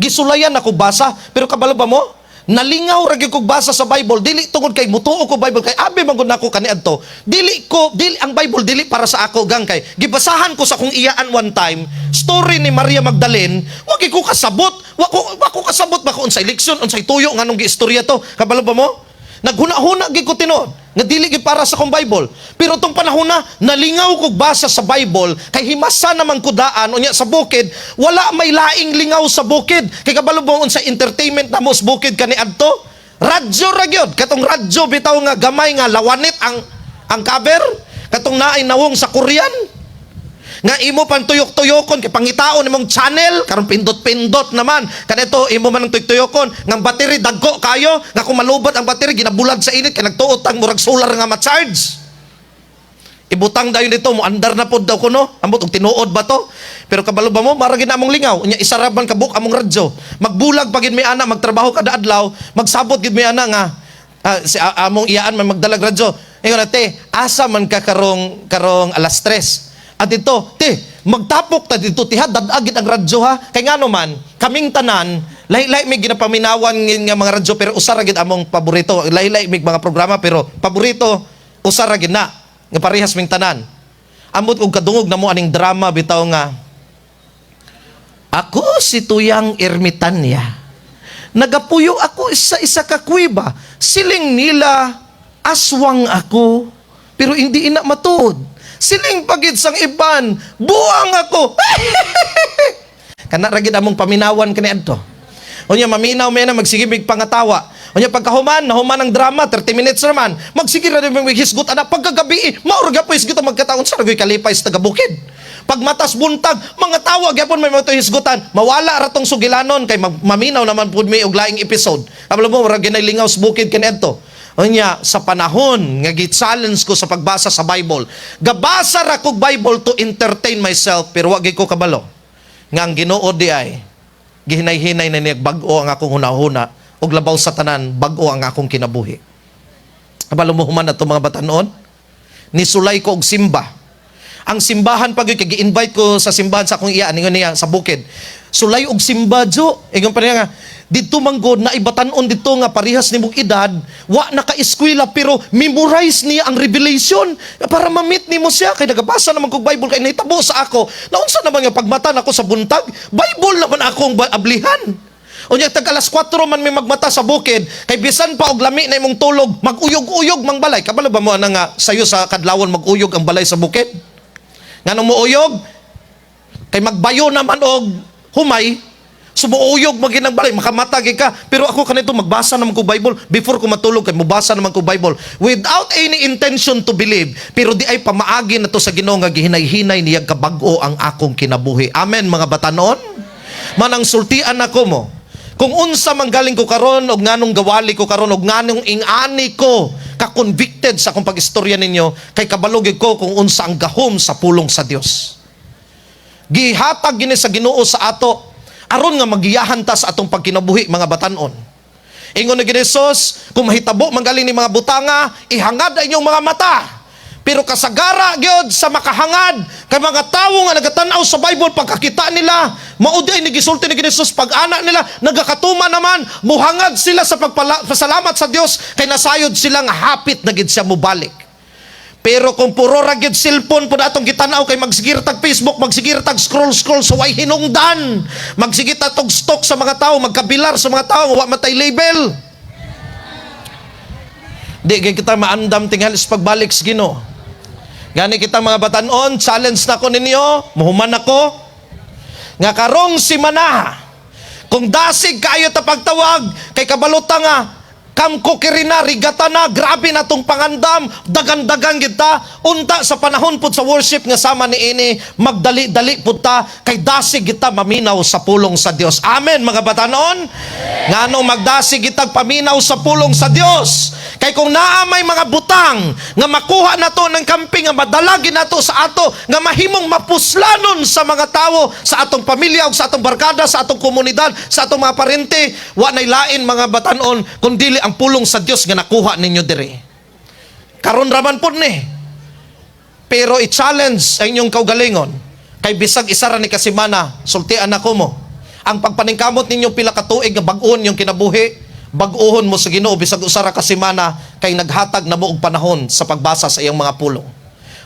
gisulayan ako basa, pero kabalo ba mo? Nalingaw ra gyud kog basa sa Bible, dili tungod kay mutuo ko Bible, kay abi man gud nako kaniadto. Dili ko dili ang Bible dili para sa ako gang, kay gibasahan ko sa akong iyaan one time, story ni Maria Magdalene, wa gyud ko kasabot, wa ko kasabot ba kung unsay leksyon, unsay tuyo, nganong giistorya to. Kabalo ba mo? Naghuna-huna gyud ko tinuod nga dili gyud para sa akong Bible. Pero tong panahon na nalingaw kog basa sa Bible kay himasa naman ko daan unya sa bukid, wala may laing lingaw sa bukid. Kay kabalo ba unsa entertainment namo sa bukid kaniadto? Radyo ra gyud, katong radyo bitaw nga gamay nga lawanit ang cover, katong naay nawong sa Korean nga imo pan tuyok-tuyokon kay pangitaon nimong channel karon, pindot-pindot naman kanito, imo man ang tuyok-tuyokon ngang battery dagko kayo nga kung malubot ang battery ginabulad sa init kay nagtuot ang murag solar nga ma-charge, ibutang dayon dito, mo andar na pod daw kuno, ambot og tinuod ba to. Pero kabalo ba mo, mara gid na among lingaw. Unya isa ra man ka buok among radyo, magbulag pa gid mi ana, magtrabaho kada adlaw, magsabot gid mi ana nga si among iyaan man magdalag radyo. Ingon na, "Te, asa man ka karong alas 3?" At ito, "Te, magtapok ta dito, tiha, dad-a gid ang radyo ha." Kay ngano man, kaming tanan, lahi-lahi may ginapaminawan nga mga radyo, pero usa ra gid among paborito. Lahi-lahi may mga programa, pero paborito, usa ra gid na. Nga parehas ming tanan. Amot og kadungog na mo aning drama bitaw nga, "Ako si Tuyang Ermitanya. Nagapuyo ako sa isa ka kuweba. Siling nila, aswang ako. Pero hindi ina matuod. Siling pagid sang iban, buang ako." Kana ra gid among paminawan kaniadto. Unya maminaw may na magsige mig pangatawa. Unya pagkahuman, nahuman ang drama, 30 minutes naman. Magsige ra mig hisgot ana pagkagabi, eh, mao ra gyapon hisgot ang magkataon sa ragoy kalipay sa taga-bukid. Pag matas buntag, mga tawa gyapon may mga hisgutan. Mawala ra tong sugilanon kay maminaw naman pud mi og laing episode. Kabalo mo, murag ginay lingaw sa bukid kaniadto. Unya, sa panahon nga gi-challenge ko sa pagbasa sa Bible, gabasa ra kog Bible to entertain myself, pero wa ko kabalo nga ang Ginoo di ay gihinay-hinay na niya bag-o ang akong hunahuna ug labaw sa tanan, bag-o ang akong kinabuhi. Kabalo mo human ato, mga batanon, nisulay ko og simba. Ang simbahan pag kay gi-invite ko sa simbahan sa akong iya, ningon niya sa bukid. "Sulay og simba, Jo." Ingon pa niya nga, "Didto man gud na ibatan-on didto nga parehas nimong edad, wa naka-eskwela pero memorize niya ang Revelation para ma-meet nimo siya kay nagabasa naman kog Bible kay nahitabo sa ako." Naunsa naman nga pagmata nako sa buntag, Bible naman akong ablihan. Unya tag alas 4 man may magmata sa bukid kay bisan pa og lami na imong tulog, mag-uyog-uyog mang balay. Kabalo ba mo ana nga sayo sa kadlawon mag-uyog ang balay sa bukid? Nganong mouyog? Kay magbayo naman og humay, sumuuyog magin ang balay, makamata gyud ka. Pero ako kanito magbasa naman ko Bible before ko matulog kay mobasa naman ko Bible without any intention to believe. Pero di ay pamaagi na to sa Ginoo nga gihinay-hinay niya kabag-o ang akong kinabuhi. Amen, mga batanon. Manang sultian ako mo. Kung unsa man galing ko karon og nganong gawali ko karon og nganong ing-ani ko ka-convicted sa akong pag-istorya ninyo, kay kabalo gyud ko kung unsa ang gahom sa pulong sa Dios. Gihatag gini sa Ginoo sa ato aron nga magiyahan ta sa atong pagkinabuhi, mga batanon. Ingon ni Jesus, kung mahitabo man galing ni mga butanga, ihangad ang inyong mga mata. Pero kasagara gyud sa makahangad kay mga tawo nga nagatan-aw sa Bible, pagkakita nila, mao di ay gisulti ni Jesus, pag ana nila nagakatuma naman, muhangad sila sa pagpasalamat sa Dios kay nasayod sila nga hapit na gid siya mobalik. Pero kung puro ra gyud cellphone pud atong gitanaw kay magsigir tag Facebook, magsigir tag scroll scroll sa way hinungdan, magsigit tag stalk sa mga tao, magkabilar sa mga tao, wa man tay label. Di kay kita maandam tingali sa pagbalik sa Ginoo. Gani kita, mga batanon, challenge na ko ninyo, muhuman ako, nga karong simana, kung dasig kaayo ta pagtawag, kay kabalota nga, kam kukiri na, rigata na, grabe na tong pangandam, dagan-dagan kita, unta sa panahon pud sa worship nga sama ni ini, magdali-dali pud ta, kay dasig kita maminaw sa pulong sa Dios. Amen, mga batanon? Nganong magdasig kitag paminaw sa pulong sa Dios? Kay kung naa may mga butang nga makuha nato ng camping nga madala nato sa ato nga mahimong mapuslanon sa mga tawo sa atong pamilya ug sa atong barkada, sa atong komunidad, sa atong mga parente, wa nay lain, mga batanon, kun dili ang pulong sa Dios nga nakuha ninyo diri. Karon raman pud ni. Pero i-challenge ang inyong kaugalingon kay bisag isa ra ni ka semana, sultian ako mo. Ang pagpaningkamot ninyo pila ka tuig nga bag-on yung kinabuhi, bag-ohon mo sa Ginoo bisag usa ra ka semana kay naghatag na mo og panahon sa pagbasa sa iyang mga pulong.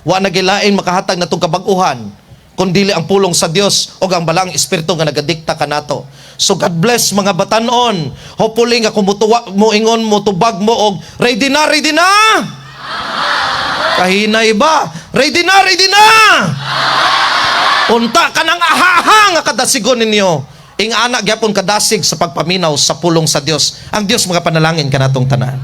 Wa na gilain makahatag natong kabag-uhan kun dili ang pulong sa Dios o ang Balaang Espiritu nga nagadikta kanato. So God bless, mga batanon. Hopefully nga kung mutuwa, mo ingon mo tubag mo og ready na, ready na. Kahinay ba? Ready na, ready na. Unta ka ng ahaha nga kadasigon ninyo. Ing ana gyapon kadasig sa pagpaminaw sa pulong sa Dios. Ang Dios mga panalangin kanatong tanan.